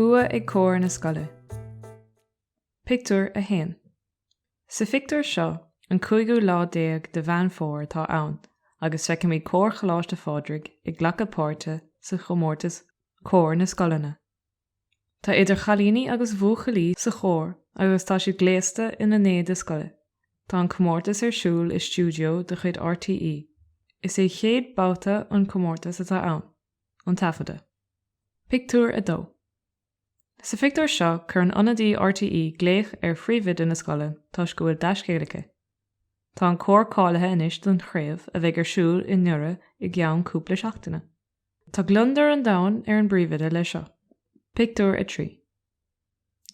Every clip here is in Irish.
Bua ag cór na scoile. Pictiúr 1. Sa phictiúr seo, an cúigiú lá déag de Mheán Fómhair atá ann agus feicimid Cór Choláiste Phádraig ag glacadh páirte sa chomórtas Cór na Scoileanna. Tá idir chailíní agus bhuachaillí sa chór agus tá siad gléasta ina n-éide scoile. Tá an comórtas ar siúl i stiúideo de chuid RTÉ. Is é chéad babhta an comórtas atá ann, an taifeadadh. Pictiúr 2. Sa phictiúr seo, cuireann ionadaí RTÉ glaoch ar phríomhoide na scoile toisc go bhfuil dea-scéal aici. Tá an cór cáilithe anois don chraobh a bheidh ar siúl i nDoire i gceann cúpla seachtaine. Tá gliondar an domhain ar an bpríomhoide leis seo. Pictiúr 3.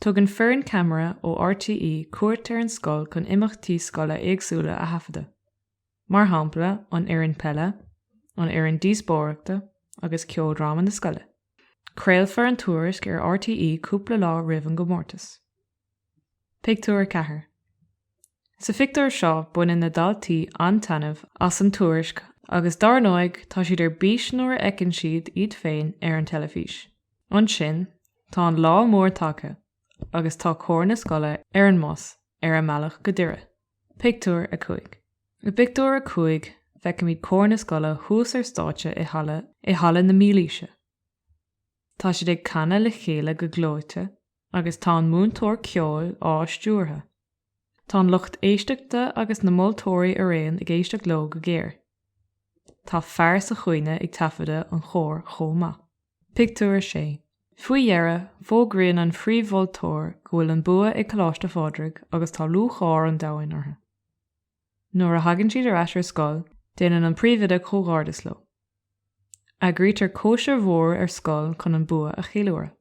Tugann foireann ceamara ó RTÉ cuairt ar an scoil chun imeachtaí scoile éagsúla a thaifeadadh. Mar shampla, an fhoireann peile, an fhoireann díospóireachta agus ceoldráma na scoile. Craolfar an tuairisc ar RTÉ cúpla lá roimh an gcomórtas. Pictiúr 4. Sa phictiúr seo baineann na daltaí an-taitneamh as an tuairisc agus dár ndóigh tá siad ar bís nuair a fheiceann siad iad féin ar an teilifís. Ansin tá an lá mór tagtha agus tá cór na scoile ar an mbus ar a mbealach go Doire. Pictiúr 5. I bpictiúr a 5, feicimid cór na scoile thuas ar stáitse i halla i Halla na Mílaoise. Tá siad ag canadh le chéile go gleoite agus tá an múinteoir ceoil á stiúradh. Tá an lucht éisteachta agus na moltóirí araon ag éisteacht leo go géar. Tá fear sa chúinne ag taifeadadh an chóir chomh maith. Pictiúr 6. Faoi dheireadh, fógraíonn an phríomh-mholtóir go bhfuil an bua ag Coláiste Phádraig agus tá lúcháir an domhain orthu. Nuair a thagann siad ar ais ar scoil, déanann an príomhoide comhghairdeas leo. Eagraítear cóisir mhór ar scoil chun an bua a cheiliúradh.